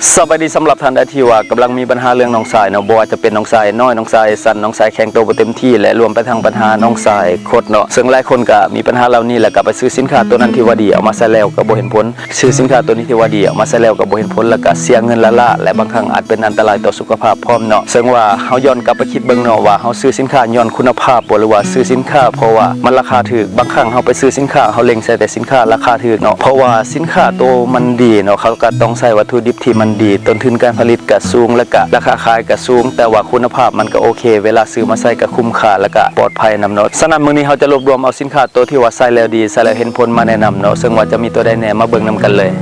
ສະບາຍດີ ສຳລັບທ່ານໃດທີ່ວ່າກຳລັງມີບັນຫາເລື່ອງໜອງຊາຍເນາະ, ບໍ່ວ່າຈະເປັນໜອງຊາຍນ້ອຍ, ໜອງຊາຍສັ້ນ, ໜອງຊາຍແຂງໂຕບໍ່ເຕັມທີ່ ແລະ ລວມໄປທັງບັນຫາໜອງຊາຍຄົດເນາະ. ເຊິ່ງຫຼາຍຄົນກໍມີບັນຫາເຫຼົ່ານີ້ ແລ້ວກໍໄປຊື້ສິນຄ້າໂຕນັ້ນທີ່ວ່າດີ ເອົາມາໃຊ້ແລ້ວກໍບໍ່ເຫັນຜົນ, ຊື້ສິນຄ້າໂຕນີ້ທີ່ວ່າດີ ເອົາມາໃຊ້ແລ້ວກໍບໍ່ເຫັນຜົນ ແລ້ວກໍເສຍເງິນລ້າໆ ແລະ ບາງຄັ້ງອາດເປັນອັນຕະລາຍຕໍ່ສຸຂະພາບພ້ອມເນາະ. ເຊິ່ງວ່າເຮົາຍ້ອນກັບໄປຄິດເບິ່ງເນາະວ່າ ເຮົາຊື້ສິນຄ້າຍ້ອນຄຸນນະພາບບໍ່ ຫຼືວ່າຊື້ສິນຄ້າເພາະວ່າມັນລາຄາຖືກ? ບາງຄັ້ງເຮົາໄປຊື້ສິນຄ້າ ເຮົາເລັງໃສ່ແຕ່ສິນຄ້າລາຄາຖືກເນາະ, ເພາະວ່າສິນຄ້າໂຕມັນດີເນາະ ເຂົາກໍຕ້ອງໃຊ້ວັດຖຸດິບທີ່ມັນດີ, ຕົ້ນທຶນການຜະລິດກໍສູງ ແລ້ວກໍລາຄາຂາຍກໍສູງ, ແຕ່ວ່າຄຸນນະພາບມັນກໍໂອເຄ, ເວລາຊື້ມາໃຊ້ກໍຄຸ້ມຄ່າ ແລ້ວກໍປອດໄພນຳເນາະ. ສະນັ້ນ ມື້ນີ້ເຮົາຈະລວບລວມເອົາສິນຄ້າໂຕທີ່ວ່າໃຊ້ແລ້ວດີ ໃຊ້ແລ້ວເຫັນຜົນມາແນະນຳເນາະ, ເຊິ່ງວ່າຈະມີໂຕໃດແດ່ ມາເບິ່ງນຳກັນເລີຍ.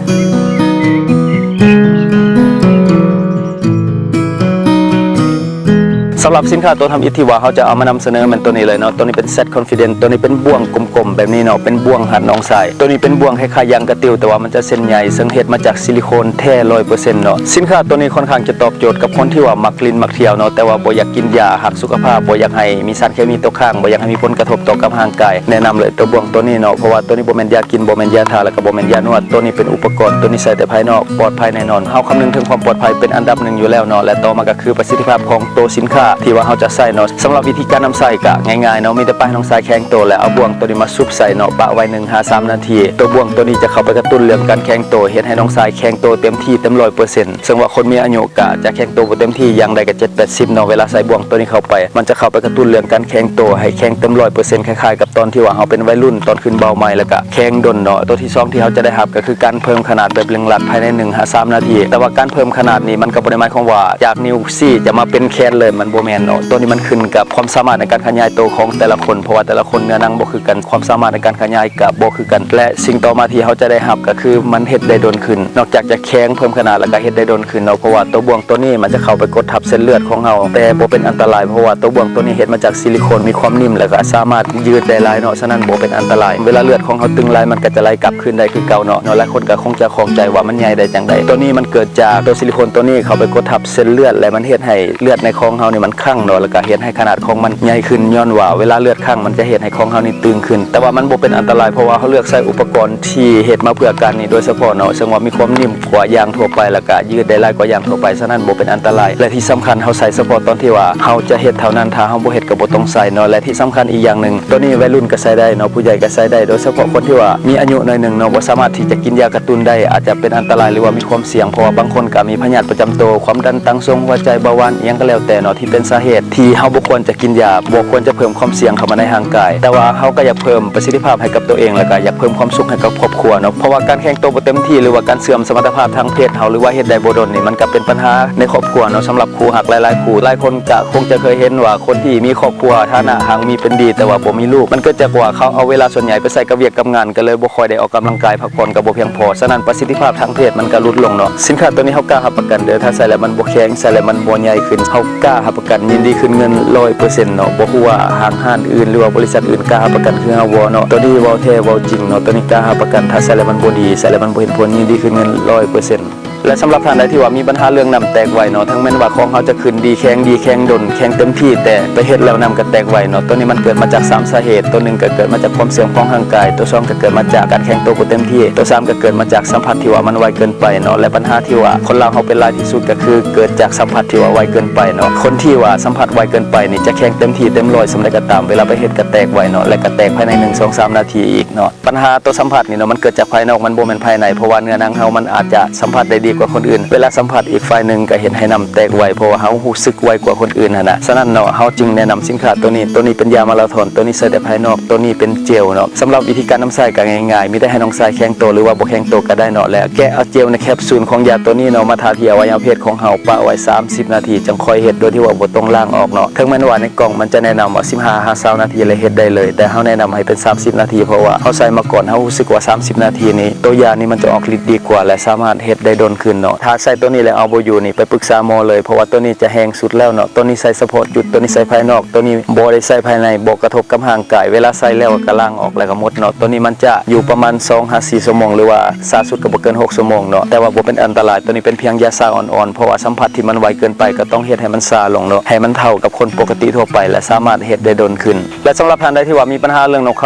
ສຳລັບສິນຄ້າໂຕທຳອິດທີ່ວ່າເຮົາຈະເອົາມານຳສະເໜີແມ່ນໂຕນີ້ເລີຍເນາະ. ໂຕນີ້ເປັນ Z Confident, ໂຕນີ້ເປັນບ່ວງກົມໆແບບນີ້ເນາະ, ເປັນບ່ວງຮັດໜອງຊາຍ. ໂຕນີ້ເປັນບ່ວງຄ້າຍໆຢາງກະຕິວ ແຕ່ວ່າມັນຈະເສັ້ນໃຍ ເຊິ່ງເຮັດມາຈາກຊິລິໂຄນແທ້ຮ້ອຍເປີເຊັນເນາະ. ສິນຄ້າໂຕນີ້ຄ່ອນຂ້າງຈະຕອບໂຈດກັບຄົນທີ່ວ່າມັກຫຼິ້ນມັກທ່ຽວເນາະ, ແຕ່ວ່າບໍ່ຢາກກິນຢາ ຮັກສຸຂະພາບ, ບໍ່ຢາກໃຫ້ມີສານເຄມີຕົກຄ້າງ, ບໍ່ຢາກໃຫ້ມີຜົນກະທົບຕໍ່ກັບຮ່າງກາຍ. ແນະນຳເລີຍໂຕບ່ວງໂຕນີ້ເນາະ, ເພາະວ່າໂຕນີ້ບໍ່ແມ່ນຢາກິນ, ບໍ່ແມ່ນຢາທາ ແລ້ວກໍບໍ່ແມ່ນຢານວດ. ໂຕນີ້ເປັນອຸປະກອນ, ໂຕນີ້ໃສ່ແຕ່ພາຍນອກ, ປອດໄພແນ່ນອນ. ເຮົາຄຳນຶງເຖິງຄວາມປອດໄພເປັນອັນດັບໜຶ່ງຢູ່ແລ້ວເນາະ, ແລະ ຕໍ່ມາກໍຄືປະສິດທິພາບຂອງໂຕສິນຄ້າທີ່ວ່າເຮົາຈະໃຊ້ເນາະ. ສຳລັບວິທີການນຳໃຊ້ກໍງ່າຍໆເນາະ, ມີແຕ່ປະໃຫ້ໜອງຊາຍແຂງໂຕ ແລະ ເອົາບ່ວງໂຕນີ້ມາຊຸບໃສ່ເນາະ, ປະໄວ້ໜຶ່ງຫາສາມນາທີ. ໂຕບ່ວງໂຕນີ້ຈະເຂົ້າໄປກະຕຸ້ນເລື່ອງການແຂງໂຕ, ເຮັດໃຫ້ໜອງຊາຍແຂງໂຕເຕັມທີ່ເຕັມຮ້ອຍເປີເຊັນ. ເຊິ່ງວ່າຄົນມີອາຍຸກະຈະແຂງໂຕບໍ່ເຕັມທີ່, ຢ່າງໃດກະເຈັດແປດສິບເນາະ. ເວລາໃສ່ບ່ວງໂຕນີ້ເຂົ້າໄປ ມັນຈະເຂົ້າໄປກະຕຸ້ນເລື່ອງການແຂງໂຕໃຫ້ແຂງເຕັມຮ້ອຍເປີເຊັນ ຄ້າຍໆກັບຕອນທີ່ວ່າເຮົາເປັນໄວລຸ້ນ, ຕອນຂຶ້ນເບົາໃໝ່ ແລ້ວກະແຂງດົນເນາະ. ໂຕທີສອງທີ່ເຮົາຈະໄດ້ຮັບກະຄືການເພີ່ມຂະໜາດແບບເລັ່ງລັດພາຍໃນໜຶ່ງຫາສາມນາທີ. ແຕ່ວ່າການເພີ່ມຂະໜາດນີ້ມັນກະບໍ່ໄດ້ໝາຍຄວາມວ່າຈາກນິ້ວຊີ້ຈະມາເປັນແຂນເລີຍ, ມັນບໍ່ແມ່ນເນາະ. ໂຕນີ້ມັນຂຶ້ນກັບຄວາມສາມາດໃນການຂະຫຍາຍໂຕຂອງແຕ່ລະຄົນ, ເພາະວ່າແຕ່ລະຄົນເນື້ອໜັງບໍ່ຄືກັນ, ຄວາມສາມາດໃນການຂະຫຍາຍກະບໍ່ຄືກັນ ແລະ ສິ່ງຕໍ່ມາທີ່ເຮົາຈະໄດ້ຮັບກະຄືມັນເຮັດໄດ້ດົນຂຶ້ນ. ນອກຈາກຈະແຂງເພີ່ມຂະໜາດ ແລ້ວກະເຮັດໄດ້ດົນຂຶ້ນເນາະ, ເພາະວ່າໂຕບ່ວງໂຕນີ້ມັນຈະເຂົ້າໄປກົດທັບເສັ້ນເລືອດຂອງເຮົາ, ແຕ່ບໍ່ເປັນອັນຕະລາຍ ເພາະວ່າໂຕບ່ວງໂຕນີ້ເຮັດມາຈາກຊິລິໂຄນ ມີຄວາມໜິ່ມ ແລ້ວກະສາມາດຢືດໄດ້ຫຼາຍເນາະ, ສະນັ້ນບໍ່ເປັນອັນຕະລາຍ. ເວລາເລືອດຂອງເຮົາຕຶງຫຼາຍ ມັນກະຈະໄຫຼກັບຄືນໄດ້ຄືເກົ່າເນາະ. ເນາະ ຫຼາຍຄົນກະຄົງຈະຂ້ອງໃຈວ່າມັນໃຫຍ່ໄດ້ຈັ່ງໃດ. ໂຕນີ້ມັນເກີດຈາກໂຕຊິລິໂຄນໂຕນີ້ເຂົ້າໄປກົດທັບເສັ້ນເລືອດ ແລະ ມັນເຮັດໃຫ້ເລືອດໃນຂອງເຮົານີ້ມັນຄັງເນາະ, ແລ້ວກະເຮັດໃຫ້ຂະໜາດຂອງມັນໃຫຍ່ຂຶ້ນ, ຍ້ອນວ່າເວລາເລືອດຄັງມັນຈະເຮັດໃຫ້ຂອງເຮົານີ້ຕຶງຂຶ້ນ. ແຕ່ວ່າມັນບໍ່ເປັນອັນຕະລາຍ ເພາະວ່າເຮົາເລືອກໃຊ້ອຸປະກອນ ທີ່ເຮັດມາເພື່ອການນີ້ໂດຍສະເພາະເນາະ, ເຊິ່ງວ່າມີຄວາມໜິ່ມກວ່າຢາງທົ່ວໄປ ແລ້ວກະຢືດໄດ້ຫຼາຍກວ່າຢາງທົ່ວໄປ, ສະນັ້ນບໍ່ເປັນອັນຕະລາຍ. ແລະ ທີ່ສຳຄັນເຮົາໃຊ້ສະເພາະຕອນທີ່ວ່າເຮົາຈະເຮັດເທົ່ານັ້ນ, ຖ້າເຮົາບໍ່ເຮັດກະບໍ່ຕ້ອງໃຊ້ເນາະ. ແລະ ທີ່ສຳຄັນອີກຢ່າງໜຶ່ງ ໂຕນີ້ໄວລຸ້ນກະໃຊ້ໄດ້ເນາະ, ຜູ້ໃຫຍ່ກະໃຊ້ໄດ້, ໂດຍສະເພາະຄົນທີ່ວ່າມີອາຍຸໜ້ອຍໜຶ່ງເນາະ, ບໍ່ສາມາດທີ່ຈະກິນຢາກະຕຸ້ນໄດ້ ອາດຈະເປັນອັນຕະລາຍ ຫຼືວ່າມີຄວາມສ່ຽງ, ເພາະວ່າບາງຄົນກະມີພະຍາດປະຈຳໂຕ, ຄວາມດັນ, ຕັງສົງ, ຫົວໃຈ, ເບົາຫວານ ອີ່ຫຍັງກະແລ້ວແຕ່ເນາະ ທີ່ເປັນສາເຫດທີ່ເຮົາບໍ່ຄວນຈະກິນຢາ, ບໍ່ຄວນຈະເພີ່ມຄວາມສ່ຽງເຂົ້າມາໃນຮ່າງກາຍ. ແຕ່ວ່າເຮົາກະຢາກເພີ່ມປະສິດທິພາບໃຫ້ກັບໂຕເອງ ແລ້ວກະຢາກເພີ່ມຄວາມສຸກໃຫ້ກັບຄອບຄົວເນາະ, ເພາະວ່າການແຂງໂຕບໍ່ເຕັມທີ່ ຫຼືວ່າການເສື່ອມສະມັດຕະພາບທາງເພດເຮົາ ຫຼືວ່າເຮັດໄດ້ບໍ່ດົນນີ້ ມັນກະເປັນບັນຫາໃນຄອບຄົວເນາະ. ສຳລັບຄູ່ຮັກຫຼາຍໆຄູ່ ຫຼາຍຄົນກະຄົງຈະເຄີຍເຫັນວ່າຄົນທີ່ມີຄອບຄົວ ຖານະຮັ່ງມີເປັນດີ ແຕ່ວ່າບໍ່ມີລູກ ມັນເກີດຈາກວ່າເຂົາເອົາເວລາສ່ວນໃຫຍ່ໄປໃສ່ກັບວຽກກັບງານ ກະເລີຍບໍ່ຄ່ອຍໄດ້ອອກກຳລັງກາຍ ພັກຜ່ອນກະບໍ່ພຽງພໍ, ສະນັ້ນປະສິດທິພາບທາງເພດມັນກະຫຼຸດລົງເນາະ. ສິນຄ້າໂຕນີ້ເຮົາກ້າຮັບປະກັນເດີ ຖ້າໃຊ້ແລ້ວມັນບໍ່ແຂງ, ໃຊ້ແລ້ວມັນບໍ່ໃຫຍ່ຂຶ້ນ, ເຮົາກ້າຮັບປະກັນຍິນດີຄືນເງິນຮ້ອຍເປີເຊັນເນາະ. ບໍ່ຮູ້ວ່າຫ້າງຮ້ານອື່ນ ຫຼືວ່າບໍລິສັດອື່ນກ້າຮັບປະກັນຄືເຮົາບໍ່ເນາະ. ໂຕນີ້ເວົ້າແທ້ເວົ້າຈິງເນາະ, ໂຕນີ້ກ້າຮັບປະກັນ ຖ້າໃຊ້ແລ້ວມັນບໍ່ດີ, ໃຊ້ແລ້ວມັນບໍ່ເຫັນຜົນ, ຍິນດີຄືນເງິນຮ້ອຍເປີເຊັນ. ແລະ ສຳລັບທ່ານໃດທີ່ວ່າມີບັນຫາເລື່ອງນ້ຳແຕກໄວເນາະ, ເຖິງແມ່ນວ່າຂອງເຮົາຈະຂຶ້ນດີ, ແຂງດີ, ແຂງດົນ, ແຂງເຕັມທີ່, ແຕ່ໄປເຮັດແລ້ວນ້ຳກະແຕກໄວເນາະ. ໂຕນີ້ມັນເກີດມາຈາກສາມສາເຫດ, ໂຕໜຶ່ງກະເກີດມາຈາກຄວາມສ່ຽງຂອງຮ່າງກາຍ, ໂຕສອງກະເກີດມາຈາກການແຂງໂຕບໍ່ເຕັມທີ່, ໂຕສາມກະເກີດມາຈາກສຳຜັດທີ່ວ່າມັນໄວເກີນໄປເນາະ. ແລະ ບັນຫາທີ່ວ່າຄົນລາວເຮົາເປັນຫຼາຍທີ່ສຸດກະຄືເກີດຈາກສຳຜັດທີ່ວ່າໄວເກີນໄປເນາະ. ຄົນທີ່ວ່າສຳຜັດໄວເກີນໄປນີ້ຈະແຂງເຕັມທີ່ເຕັມຮ້ອຍສ່ຳໃດກະຕາມ, ເວລາໄປເຮັດກະແຕກໄວເນາະ ແລະ ກະແຕກພາຍໃນໜຶ່ງ ສອງ ສາມນາທີອີກເນາະ. ບັນຫາໂຕສຳຜັດນີ້ເນາະ ມັນເກີດຈາກພາຍນອກ, ມັນບໍ່ແມ່ນພາຍໃນ, ເພາະວ່າເນື້ອໜັງເຮົາມັນອາດຈະສຳຜັດໄດ້ດີກວ່າຄົນອື່ນ. ເວລາສຳຜັດອີກຝ່າຍໜຶ່ງກະເຮັດໃຫ້ນ້ຳແຕກໄວ, ເພາະວ່າເຮົາຮູ້ສຶກໄວກວ່າຄົນອື່ນຫັ້ນນະ. ສະນັ້ນເນາະ ເຮົາຈຶ່ງແນະນຳສິນຄ້າໂຕນີ້. ໂຕນີ້ເປັນຢາມາລາທອນ, ໂຕນີ້ໃສ່ແຕ່ພາຍນອກ, ໂຕນີ້ເປັນເຈວເນາະ. ສຳລັບວິທີການນຳໃຊ້ກະງ່າຍໆ, ມີແຕ່ໃຫ້ນ້ອງຊາຍແຂງໂຕ ຫຼືວ່າບໍ່ແຂງໂຕກະໄດ້ເນາະ, ແລະ ແກະເອົາເຈວໃນແຄັບຊູນຂອງຢາໂຕນີ້ເນາະ ມາທາທີ່ອະໄວຍະເພດຂອງເຮົາ, ປະໄວ້ສາມສິບນາທີ ຈັ່ງຄ່ອຍເຮັດ ໂດຍທີ່ວ່າບໍ່ຕ້ອງລ້າງອອກເນາະ. ເຖິງແມ່ນວ່າໃນ ກ່ອງມັນຈະແນະນຳວ່າສິບຫ້າຫາຊາວນາທີ ແລະ ເຮັດໄດ້ເລີຍ, ແຕ່ເຮົາແນະນຳໃຫ້ເປັນສາມສິບນາທີ ເພາະວ່າເຮົາໃສ່ມາກ່ອນ ເຮົາຮູ້ສຶກວ່າສາມສິບນາທີນີ້ ໂຕຢານີ້ມັນຈະອອກລິດດີກວ່າ ແລະ ສາມາດເຮັດໄດ້ດົນຂຶ້ນເນາະ. ຖ້າໃສ່ໂຕນີ້ແລ້ວເອົາບໍ່ຢູ່ນີ້ ໄປປຶກສາໝໍເລີຍ, ເພາະວ່າໂຕນີ້ຈະແຮງສຸດແລ້ວເນາະ. ໂຕນີ້ໃສ່ສະເພາະຈຸດ, ໂຕນີ້ໃສ່ພາຍນອກ, ໂຕນີ້ບໍ່ໄດ້ໃສ່ພາຍໃນ, ບໍ່ກະທົບກັບຮ່າງກາຍ. ເວລາໃສ່ແລ້ວກະລ້າງອອກ ແລ້ວກະໝົດເນາະ. ໂຕນີ້ມັນຈະຢູ່ປະມານສອງຫາສີ່ຊົ່ວໂມງ ຫຼືວ່າຊ້າສຸດກະບໍ່ເກີນຫົກຊົ່ວໂມງເນາະ, ແຕ່ວ່າບໍ່ເປັນອັນຕະລາຍ. ໂຕນີ້ເປັນພຽງຢາຊາອ່ອນໆ ເພາະວ່າສຳຜັດທີ່ມັນໄວເກີນໄປ ກະຕ້ອງເຮັດໃຫ້ມັນຊາລົງເນາະ, ໃຫ້ມັນເທົ່າກັບຄົນປົກກະຕິທົ່ວໄປ ແລະ ສາມາດເຮັດໄດ້ດົນຂຶ້ນ. ແລະ ສຳລັບທ່ານໃດທີ່ວ່າມີບັນຫາເລື່ອງນົກເຂົ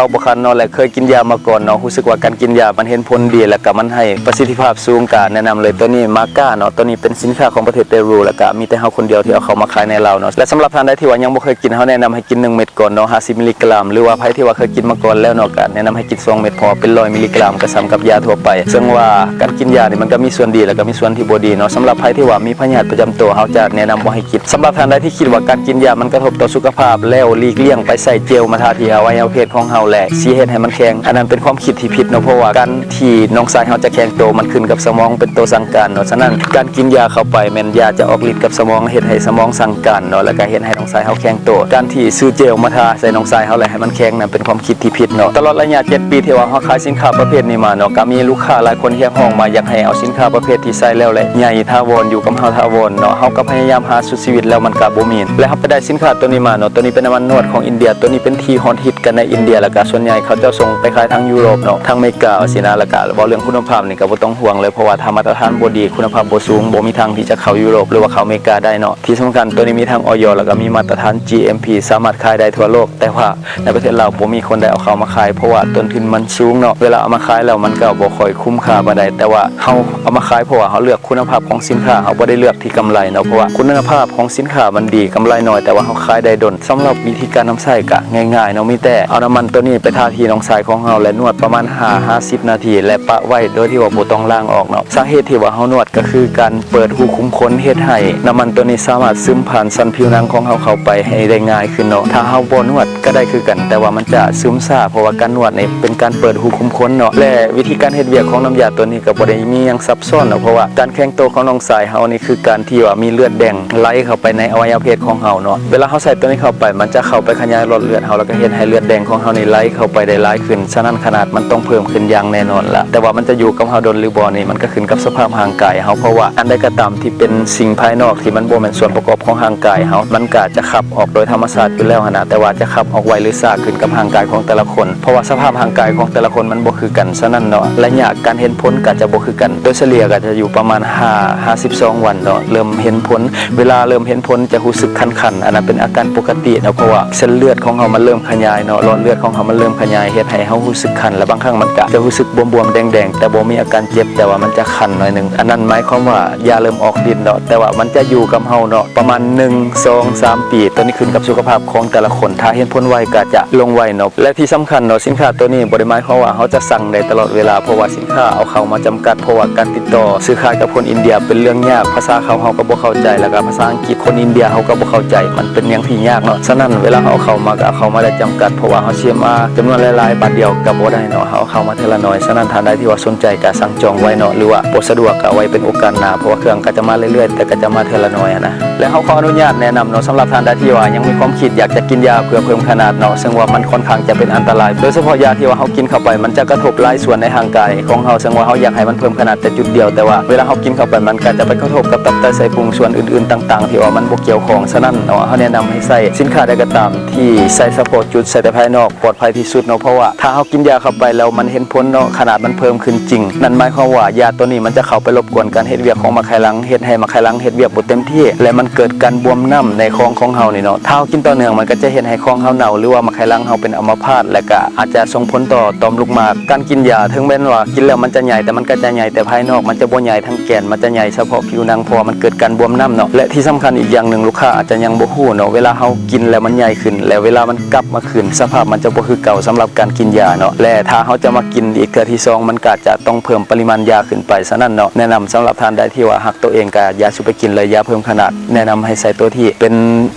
າບໍ່ຂັນເນາະ ແລະ ເຄີຍກິນຢາມາກ່ອນເນາະ, ຮູ້ສຶກວ່າການກິນຢາມັນເຫັນຜົນດີ ແລະ ກະມັນໃຫ້ປະສິດທິພາບສູງ, ກະແນະນຳເລີຍໂຕ ນີ້ ມາກາເນາະ ໂຕນີ້ເປັນສິນຄ້າຂອງປະເທດເປຣູ ແລ້ວກະມີແຕ່ເຮົາຄົນດຽວທີ່ເອົາເຂົ້າມາຂາຍໃນລາວເນາະ. ແລະສຳລັບທ່ານໃດທີ່ວ່າຍັງບໍ່ເຄີຍກິນ ເຮົາແນະນຳໃຫ້ກິນໜຶ່ງເມັດກ່ອນເນາະ ຫ້າສິບມິລລິກຣາມ ຫຼືວ່າໃຜທີ່ວ່າເຄີຍກິນມາກ່ອນແລ້ວເນາະ ກະແນະນຳໃຫ້ກິນສອງເມັດ ເພາະວ່າເປັນຮ້ອຍມິລລິກຣາມ ກະສ່ຳກັບຢາທົ່ວໄປ. ເຊິ່ງວ່າການກິນຢານີ້ມັນກະມີສ່ວນດີ ແລ້ວກະມີສ່ວນທີ່ບໍ່ດີເນາະ. ສຳລັບໃຜທີ່ວ່າມີພະຍາດປະຈຳໂຕ ເຮົາຈະແນະນຳບໍ່ໃຫ້ກິນ. ສຳລັບທ່ານໃດທີ່ຄິດວ່າການກິນຢາມັນກະທົບຕໍ່ສຸຂະພາບ ແລ້ວຫຼີກລ່ຽງໄປໃຊ້ເຈວມາທາທີ່ອະໄວຍະວະເພດຂອງເຮົາ ແລະຊິເຮັດໃຫ້ມັນແຂງ ອັນນັ້ນເປັນຄວາມຄິດທີ່ຜິດເນາະ ເພາະວ່າການ ທີ່ນ້ອງຊາຍເຮົາຈະແຂງໂຕ ມັນຂຶ້ນກັບສະໝອງເປັນໂຕສັ່ງການເນາະ. ສະນັ້ນ ການກິນຢາເຂົ້າໄປແມ່ນຢາຈະອອກລິດກັບສະໝອງ ເຮັດໃຫ້ສະໝອງສັ່ງການເນາະ ແລ້ວກະເຮັດໃຫ້ນ້ອງຊາຍເຮົາແຂງໂຕ. ການທີ່ຊື້ເຈວມາທາໃສ່ນ້ອງຊາຍເຮົາ ແລ້ວໃຫ້ມັນແຂງນັ້ນເປັນຄວາມຄິດທີ່ຜິດເນາະ. ຕະຫຼອດໄລຍະເຈັດປີທີ່ວ່າເຮົາຂາຍສິນຄ້າປະເພດນີ້ມາເນາະ ກະມີລູກຄ້າຫຼາຍຄົນຮຽກຮ້ອງມາຢາກໃຫ້ເອົາສິນຄ້າປະເພດທີ່ໃຊ້ແລ້ວ ແລະໃຫຍ່ຖາວອນຢູ່ກັບເຮົາຖາວອນເນາະ. ເຮົາກະພະຍາຍາມຫາສຸດຊີວິດແລ້ວມັນກະບໍ່ມີ ແລະເຮົາໄປໄດ້ສິນຄ້າໂຕນີ້ມາເນາະ. ໂຕນີ້ເປັນນ້ຳມັນນວດຂອງອິນເດຍ ໂຕນີ້ເປັນທີ່ຮອດຮິດ ກັນໃນອິນເດຍ ແລ້ວກະສ່ວນໃຫຍ່ເຂົາເຈົ້າສົ່ງໄປຂາຍທາງຢູໂຣບເນາະ ທາງອເມກາຊີ້ນະ. ແລ້ວກະເວົ້າເລື່ອງຄຸນນະພາບນີ້ກະບໍ່ຕ້ອງຫ່ວງເລີຍ ເພາະວ່າຖ້າມາດຕະຖານບໍ່ດີ ຄຸນນະພາບບໍ່ສູງ ບໍ່ມີທາງທີ່ຈະເຂົ້າຢູໂຣບ ຫຼືວ່າເຂົ້າເມກາໄດ້ເນາະ. ທີ່ສຳຄັນໂຕນີ້ມີທັງ ອອຍ ແລ້ວກະມີມາດຕະຖານ ຈີ ເອັມ ພີ ສາມາດຂາຍໄດ້ທົ່ວໂລກ. ແຕ່ວ່າໃນປະເທດລາວບໍ່ມີຄົນໃດເອົາເຂົ້າມາຂາຍ ເພາະວ່າຕົ້ນທຶນມັນສູງເນາະ. ເວລາເອົາມາຂາຍແລ້ວມັນກະບໍ່ຄ່ອຍຄຸ້ມຄ່າປານໃດ ແຕ່ວ່າເຮົາເອົາມາຂາຍ ເພາະວ່າເຮົາເລືອກຄຸນນະພາບຂອງສິນຄ້າ ເຮົາບໍ່ໄດ້ເລືອກທີ່ກຳໄລເນາະ. ເພາະວ່າຄຸນນະພາບຂອງສິນຄ້າມັນດີ ກຳໄລໜ້ອຍ ແຕ່ວ່າເຮົາຂາຍໄດ້ດົນ. ສຳລັບວິທີການນຳໃຊ້ກະງ່າຍໆເນາະ ມີແຕ່ເອົານ້ຳມັນໂຕນີ້ໄປທາທີ່ນ້ອງຊາຍຂອງເຮົາ ແລະນວດປະມານຫ້າຫາສິບນາທີ ແລະປະໄວ້ໂດຍທີ່ວ່າບໍ່ຕ້ອງລ້າງອອກເນາະ. ສາເຫດທີ່ວ່າເຮົານວດກະຄືການເປີດຮູຂຸມຂົນ ເຮັດໃຫ້ນ້ຳມັນໂຕນີ້ສາມາດຊຶມຜ່ານຊັ້ນຜິວໜັງຂອງເຮົາເຂົ້າໄປໃຫ້ໄດ້ງ່າຍຂຶ້ນເນາະ. ຖ້າເຮົາບໍ່ນວດກະໄດ້ຄືກັນ ແຕ່ວ່າມັນຈະຊຶມຊ້າ ເພາະວ່າການນວດນີ້ເປັນການເປີດຮູຂຸມຂົນເນາະ. ແລະວິທີການເຮັດວຽກຂອງນ້ຳຢາໂຕນີ້ກະບໍ່ໄດ້ມີຫຍັງຊັບຊ້ອນເນາະ ເພາະວ່າການແຂງໂຕຂອງນ້ອງຊາຍເຮົານີ້ຄືການທີ່ວ່າມີເລືອດແດງໄຫຼເຂົ້າໄປໃນອະໄວຍະວະເພດຂອງເຮົາເນາະ. ເວລາເຮົາໃສ່ໂຕນີ້ເຂົ້າໄປ ມັນຈະເຂົ້າໄປຂະຫຍາຍຫຼອດເລືອດເຮົາ ແລ້ວກະເຮັດໃຫ້ເລືອດແດງຂອງເຮົານີ້ໄຫຼເຂົ້າໄປໄດ້ຫຼາຍຂຶ້ນ. ສະນັ້ນຂະໜາດມັນຕ້ອງເພີ່ມຂຶ້ນຢ່າງແນ່ນອນລະ ແຕ່ວ່າມັນຈະຢູ່ກັບເຮົາດົນຫຼືບໍ່ນີ້ ມັນກະຂຶ້ນກັບສະພາບຮ່າງກາຍເຮົາ ເພາະວ່າອັນໃດກະຕາມທີ່ເປັນສິ່ງພາຍນອກທີ່ມັນບໍ່ແມ່ນສ່ວນປະກອບຂອງຮ່າງກາຍເຮົາ ມັນກະຈະຂັບອອກໂດຍທຳມະຊາດຢູ່ແລ້ວຫັ້ນນະ ແຕ່ວ່າຈະຂັບອອກໄວຫຼືຊ້າຂຶ້ນກັບຮ່າງກາຍຂອງແຕ່ລະຄົນ ເພາະວ່າສະພາບຮ່າງກາຍຂອງແຕ່ລະຄົນມັນບໍ່ຄືກັນ. ສະນັ້ນເນາະ ໄລຍະການເຫັນຜົນກະຈະບໍ່ຄືກັນ ໂດຍສະເລ່ຍກະຈະຢູ່ປະມານຫ້າຫາສິບສອງວັນເນາະ ເລີ່ມເຫັນຜົນ. ເວລາເລີ່ມເຫັນຜົນຈະຮູ້ສຶກຄັນໆ ອັນນັ້ນເປັນອາການປົກກະຕິເນາະ ເພາະວ່າເສັ້ນເລືອດຂອງເຮົາມັນເລີ່ມຂະຫຍາຍເນາະ ຫຼອດເລືອດຂອງເຮົາມັນເລີ່ມຂະຫຍາຍ ເຮັດໃຫ້ເຮົາຮູ້ສຶກຄັນ ແລະບາງຄັ້ງມັນກະຈະຮູ້ສຶກບວມໆແດງໆ ແຕ່ບໍ່ມີອາການເຈັບ ແຕ່ວ່າມັນຈະຄັນໜ້ອຍໜຶ່ງ. ອັນນັ້ນໝາຍຄວາມວ່າຢາເລີ່ມອອກລິດເນາະ ແຕ່ວ່າມັນຈະຢູ່ກັບເຮົາເນາະ ປະມານໜຶ່ງ ສອງ ສາມປີ ໂຕນີ້ຂຶ້ນກັບສຸຂະພາບຂອງແຕ່ລະຄົນ ຖ້າເຫັນຜົນໄວກະຈະລົງໄວເນາະ. ແລະທີ່ສຳຄັນເນາະ ສິນຄ້າໂຕນີ້ບໍ່ໄດ້ໝາຍຄວາມວ່າເຮົາຈະສັ່ງໄດ້ຕະຫຼອດເວລາ ເພາະວ່າສິນຄ້າເອົາເຂົ້າມາຈຳກັດ ເພາະວ່າການຕິດຕໍ່ຊື້ຂາຍກັບຄົນອິນເດຍເປັນເລື່ອງຍາກ ພາສາເຂົາເຮົາກະບໍ່ເຂົ້າໃຈ ແລ້ວກະພາສາອັງກິດຄົນອິນເດຍເຮົາກະບໍ່ເຂົ້າໃຈ ມັນເປັນຫຍັງທີ່ຍາກເນາະ. ສະນັ້ນເວລາເຮົາເອົາເຂົ້າມາກະເອົາເຂົ້າມາໄດ້ຈຳກັດ ເພາະວ່າເຮົາຊິມາຈຳນວນຫຼາຍໆບາດດຽວກະບໍ່ໄດ້ເນາະ ເຮົາເອົາເຂົ້າມາເທື່ອລະໜ້ອຍ. ສະນັ້ນທ່ານໃດທີ່ວ່າສົນໃຈກະສັ່ງຈອງໄວ້ເນາະ ຫຼືວ່າບໍ່ສະດວກກະໄວ້ເປັນໂອກາດໜ້າ ເພາະວ່າເຄື່ອງກະຈະມາເລື້ອຍໆ ແຕ່ກະຈະມາເທື່ອລະໜ້ອຍຫັ້ນນະ. ແລະເຮົາຂໍອະນຸຍາດແນະນຳເນາະ ສຳລັບທ່ານໃດທີ່ວ່າຍັງມີຄວາມຄິດຢາກຈະກິນຢາເພື່ອເພີ່ມຂະໜາດເນາະ ເຊິ່ງວ່າມັນຄ່ອນຂ້າງຈະເປັນອັນຕະລາຍ ໂດຍສະເພາະຢາທີ່ວ່າເຮົາກິນເຂົ້າໄປ ມັນຈະກະທົບຫຼາຍສ່ວນໃນຮ່າງກາຍຂອງເຮົາ ເຊິ່ງວ່າເຮົາຢາກໃຫ້ມັນເພີ່ມຂະໜາດແຕ່ຈຸດດຽວ ແຕ່ວ່າເວລາເຮົາກິນເຂົ້າໄປ ມັນກະຈະໄປກະທົບກັບຕັບໄຕໄສ້ພຸງ ສ່ວນອື່ນໆຕ່າງໆທີ່ວ່າມັນບໍ່ກ່ຽວຂ້ອງ. ສະນັ້ນເນາະ ເຮົາແນະນຳໃຫ້ໃຊ້ສິນຄ້າໃດກະຕາມທີ່ໃຊ້ສະເພາະຈຸດ ໃຊ້ແຕ່ພາຍນອກ ປອດໄພທີ່ສຸດເນາະ ເພາະວ່າຖ້າເຮົາກິນຢາເຂົ້າໄປແລ້ວມັນເຫັນຜົນເນາະ ຂະໜາດມັນເພີ່ມຂຶ້ນຈິງ ນັ້ນໝາຍຄວາມວ່າຢາໂຕນີ້ມັນຈະເຂົ້າໄປລົບກວນການເຮັດວຽກຂອງໝາກໄຂ່ຫຼັງ ເຮັດໃຫ້ໝາກໄຂ່ຫຼັງເຮັດວຽກບໍ່ເຕັມທີ່ ແລະມັນເກີດການບວມນ້ຳໃນຄອງຂອງເຮົານີ້ເນາະ. ຖ້າເຮົາກິນຕໍ່ເນື່ອງ ມັນກະຈະເຮັດໃຫ້ຄອງເຮົາເນົ່າ ຫຼືວ່າໝາກໄຂ່ຫຼັງເຮົາເປັນອຳມະພາດ ແລະກະອາດຈະສົ່ງຜົນຕໍ່ຕ່ອມລູກໝາກ. ການກິນຢາເຖິງແມ່ນວ່າກິນແລ້ວມັນຈະໃຫຍ່ ແຕ່ມັນກະຈະໃຫຍ່ແຕ່ພາຍນອກ ມັນຈະບໍ່ໃຫຍ່ທັງ ແກ່ນ ມັນຈະໃຫຍ່ສະເພາະຜິວໜັງ ເພາະວ່າມັນເກີດການບວມນ້ຳເນາະ. ແລະທີ່ສຳຄັນອີກຢ່າງໜຶ່ງ ລູກຄ້າອາດຈະຍັງບໍ່ຮູ້ເນາະ ເວລາເຮົາກິນແລ້ວມັນໃຫຍ່ຂຶ້ນ ແລະເວລາມັນກັບມາຄືນ ສະພາບມັນຈະບໍ່ຄືເກົ່າສຳລັບການກິນຢາເນາະ. ແລະຖ້າເຮົາຈະມາກິນອີກເທື່ອທີສອງ ມັນກະຈະຕ້ອງເພີ່ມປະລິມານຢາຂຶ້ນໄປ. ສະນັ້ນເນາະ ແນະນຳສຳລັບທ່ານໃດທີ່ວ່າຮັກໂຕເອງ ກະຢ່າສູ່ໄປກິນເລີຍຢາເພີ່ມຂະໜາດ ແນະນຳໃຫ້ໃຊ້ໂຕທີ່ເປັນ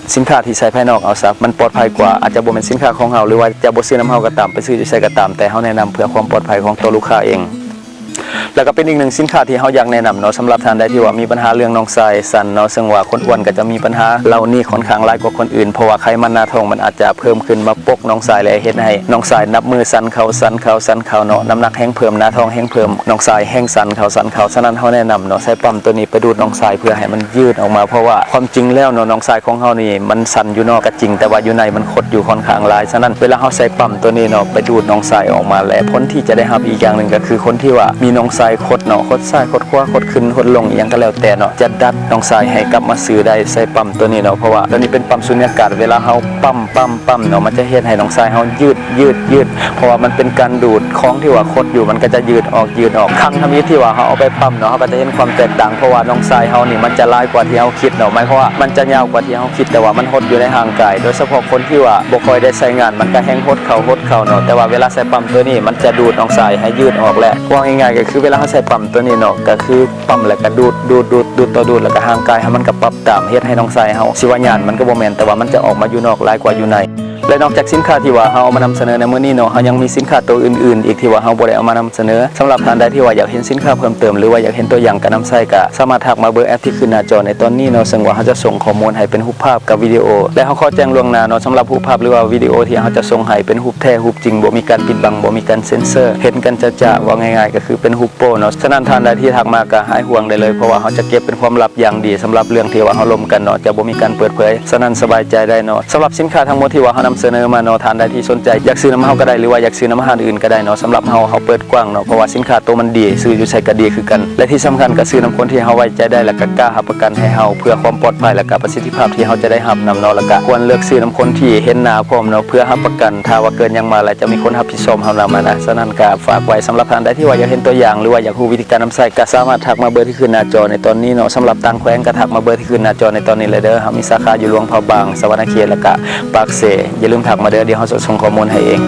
ສິນຄ້າທີ່ໃຊ້ພາຍນອກເອົາຊະ ມັນປອດໄພກວ່າ. ອາດຈະບໍ່ແມ່ນສິນຄ້າຂອງເຮົາ ຫຼືວ່າຈະບໍ່ຊື້ນຳເຮົາກະຕາມ ໄປຊື້ຢູ່ໃສກະຕາມ ແຕ່ເຮົາແນະນຳເພື່ອຄວາມປອດໄພຂອງຕົວລູກຄ້າເອງ. ແລ້ວກະເປັນອີກໜຶ່ງສິນຄ້າທີ່ເຮົາຢາກແນະນຳເນາະ ສຳລັບທ່ານໃດທີ່ວ່າມີບັນຫາເລື່ອງໜອງຊາຍສັ່ນເນາະ ເຊິ່ງວ່າຄົນອ້ວນກະຈະມີບັນຫາເຫຼົ່ານີ້ຄ່ອນຂ້າງຫຼາຍກວ່າຄົນອື່ນ ເພາະວ່າໄຂມັນໜ້າທ້ອງມັນອາດຈະເພີ່ມຂຶ້ນມາປົກໜອງຊາຍ ແລະເຮັດໃຫ້ໜອງຊາຍນັບມື້ສັ່ນເຂົ້າ ສັ່ນເຂົ້າ ສັ່ນເຂົ້າເນາະ ນ້ຳໜັກແຮງເພີ່ມ ໜ້າທ້ອງແຮງເພີ່ມ ໜອງຊາຍແຮງສັ່ນເຂົ້າ ສັ່ນເຂົ້າ. ສະນັ້ນເຮົາແນະນຳເນາະ ໃຊ້ປ້ຳໂຕນີ້ໄປດູດໜອງຊາຍເພື່ອໃຫ້ມັນຢືດອອກມາ ເພາະວ່າຄວາມຈິງແລ້ວເນາະ ໜອງຊາຍຂອງເຮົານີ້ມັນສັ່ນຢູ່ນອກກະຈິງ ແຕ່ວ່າຢູ່ໃນມັນຄົດຢູ່ຄ່ອນຂ້າງຫຼາຍ. ສະນັ້ນເວລາເຮົາໃສ່ປ້ຳໂຕນີ້ເນາະ ໄປດູດໜອງຊາຍອອກມາ ແລະຜົນທີ່ຈະໄດ້ຮັບອີກຢ່າງໜຶ່ງກະຄື ຄົນທີ່ວ່າມີໜ ນ້ອງຊາຍຄົດເນາະ ຄົດຊ້າຍ ຄົດຂວາ ຄົດຂຶ້ນ ຄົດລົງ ອີ່ຫຍັງກໍແລ້ວແຕ່ເນາະ ຈະດັດນ້ອງຊາຍໃຫ້ກັບມາຊື່ໄດ້ໃສ່ປ້ຳໂຕນີ້ເນາະ. ເພາະວ່າໂຕນີ້ເປັນປ້ຳສຸນຍາກາດ ເວລາເຮົາປ້ຳ ປ້ຳ ປ້ຳເນາະ ມັນຈະເຮັດໃຫ້ນ້ອງຊາຍເຮົາຍືດ ຍືດ ຍືດ ເພາະວ່າມັນເປັນການດູດ ຂອງທີ່ວ່າຄົດຢູ່ ມັນກໍຈະຍືດອອກ ຍືດອອກ. ຄັ້ງທຳອິດທີ່ວ່າເຮົາເອົາໄປປ້ຳເນາະ ເຮົາກໍຈະເຫັນຄວາມແຕກຕ່າງ ເພາະວ່ານ້ອງຊາຍເຮົານີ້ມັນຈະຫຼາຍກວ່າທີ່ເຮົາຄິດເນາະ ໝາຍຄວາມວ່າມັນຈະຍາວກວ່າທີ່ເຮົາຄິດ ແຕ່ວ່າມັນຫົດຢູ່ໃນຮ່າງກາຍ ໂດຍສະເພາະຄົນທີ່ວ່າບໍ່ຄ່ອຍໄດ້ໃຊ້ງານ ມັນກໍແຮ່ງຫົດເຂົ້າ ຫົດເຂົ້າເນາະ. ແຕ່ວ່າເວລາໃສ່ປ້ຳໂຕນີ້ ມັນຈະດູດນ້ອງຊາຍໃຫ້ຍືດອອກ ແລະ ເວົ້າງ່າຍໆ ກໍຄືເວລາເຮົາໃສ່ປ້ຳໂຕນີ້ເນາະ ກໍຄືປ້ຳແລ້ວກໍດູດ ດູດ ດູດ ດູດຕໍ່ດູດ ແລ້ວກໍຮ່າງກາຍເຮົາມັນກໍປັບຕາມ ເຮັດໃຫ້ນ້ອງຊາຍເຮົາ ຊິວ່າຍານມັນກໍບໍ່ແມ່ນ ແຕ່ວ່າມັນຈະອອກມາຢູ່ນອກຫຼາຍກວ່າຢູ່ໃນ. ແລະ ນອກຈາກສິນຄ້າທີ່ວ່າເຮົາເອົາມານຳສະເໜີໃນມື້ນີ້ເນາະ ເຮົາຍັງມີສິນຄ້າໂຕອື່ນໆອີກທີ່ວ່າເຮົາບໍ່ໄດ້ເອົາມານຳສະເໜີ. ສຳລັບທ່ານໃດທີ່ວ່າຢາກເຫັນສິນຄ້າເພີ່ມເຕີມ ຫຼືວ່າຢາກເຫັນຕົວຢ່າງການນຳໃຊ້ ກໍສາມາດທັກມາເບີແອັດທີ່ຂຶ້ນໜ້າຈໍໃນຕອນນີ້ເນາະ ເຊິ່ງວ່າເຮົາຈະສົ່ງຂໍ້ມູນໃຫ້ເປັນຮູບພາບກັບວິດີໂອ ແລະ ເຮົາຂໍແຈ້ງລ່ວງໜ້າເນາະ ສຳລັບຮູບພາບ ຫຼືວ່າວິດີໂອທີ່ເຮົາຈະສົ່ງໃຫ້ເປັນຮູບແທ້ຮູບຈິງ ບໍ່ມີການປິດບັງ ບໍ່ມີການເຊັນເຊີ ເຫັນກັນຈະໆ ເວົ້າງ່າຍໆ ກໍຄືເປັນຮູບໂປ້ເນາະ. ສະນັ້ນທ່ານໃດທີ່ທັກມາກໍຫາຍຫ່ວງໄດ້ເລີຍ ເພາະວ່າເຮົາຈະເກັບເປັນຄວາມລັບ ຢ່າງດີ ສຳລັບເລື່ອງທີ່ວ່າເຮົາລົມກັນເນາະ ຈະບໍ່ມີການເປີດເຜີຍ. ສະນັ້ນສະບາຍໃຈໄດ້ເນາະ. ສຳລັບສິນຄ້າທັງໝົດທີ່ວ່າເຮົານຳສະເໜີມາເນາະ ທ່ານໃດທີ່ສົນໃຈຢາກຊື້ນຳເຮົາກໍໄດ້ ຫຼືວ່າຢາກຊື້ນຳຮ້ານອື່ນກໍໄດ້ເນາະ. ສຳລັບເຮົາ ເຮົາເປີດກວ້າງເນາະ ເພາະວ່າສິນຄ້າໂຕມັນດີ ຊື້ຢູ່ໃສກໍດີຄືກັນ ແລະ ທີ່ສຳຄັນກໍຊື້ນຳຄົນທີ່ເຮົາໄວ້ໃຈໄດ້ ແລະ ກໍກ້າຮັບປະກັນໃຫ້ເຮົາ ເພື່ອຄວາມປອດໄພ ແລະ ກໍປະສິດທິພາບທີ່ເຮົາຈະໄດ້ຮັບນຳເນາະ. ແລະ ກໍຄວນເລືອກຊື້ນຳຄົນທີ່ເຫັນໜ້າພ້ອມເນາະ ເພື່ອຮັບປະກັນ ຖ້າວ່າເກີດຫຍັງມາແລ້ວຈະມີຄົນຮັບຜິດຊອບເຮົານຳຫັ້ນນະ. ສະນັ້ນກໍຝາກໄວ້ ສຳລັບທ່ານໃດທີ່ວ່າຢາກເຫັນຕົວຢ່າງ ຫຼືວ່າຢາກຮູ້ວິທີການນຳໃຊ້ ກໍສາມາດທັກມາເບີທີ່ຂຶ້ນໜ້າຈໍໃນຕອນນີ້ເນາະ. ສຳລັບຕ່າງແຂວງກໍທັກມາເບີທີ່ຂຶ້ນໜ້າຈໍໃນຕອນນີ້ເລີຍເດີ. ເຮົາມີສາຂາຢູ່ຫຼວງພະບາງ, ສະຫວັນນະເຂດ ແລະ ກະປາກເຊ. ຢ່າລືມທັກມາເດີ, ດຽວເຮົາຈະສົ່ງຂໍ້ມູນໃຫ້ເອງ.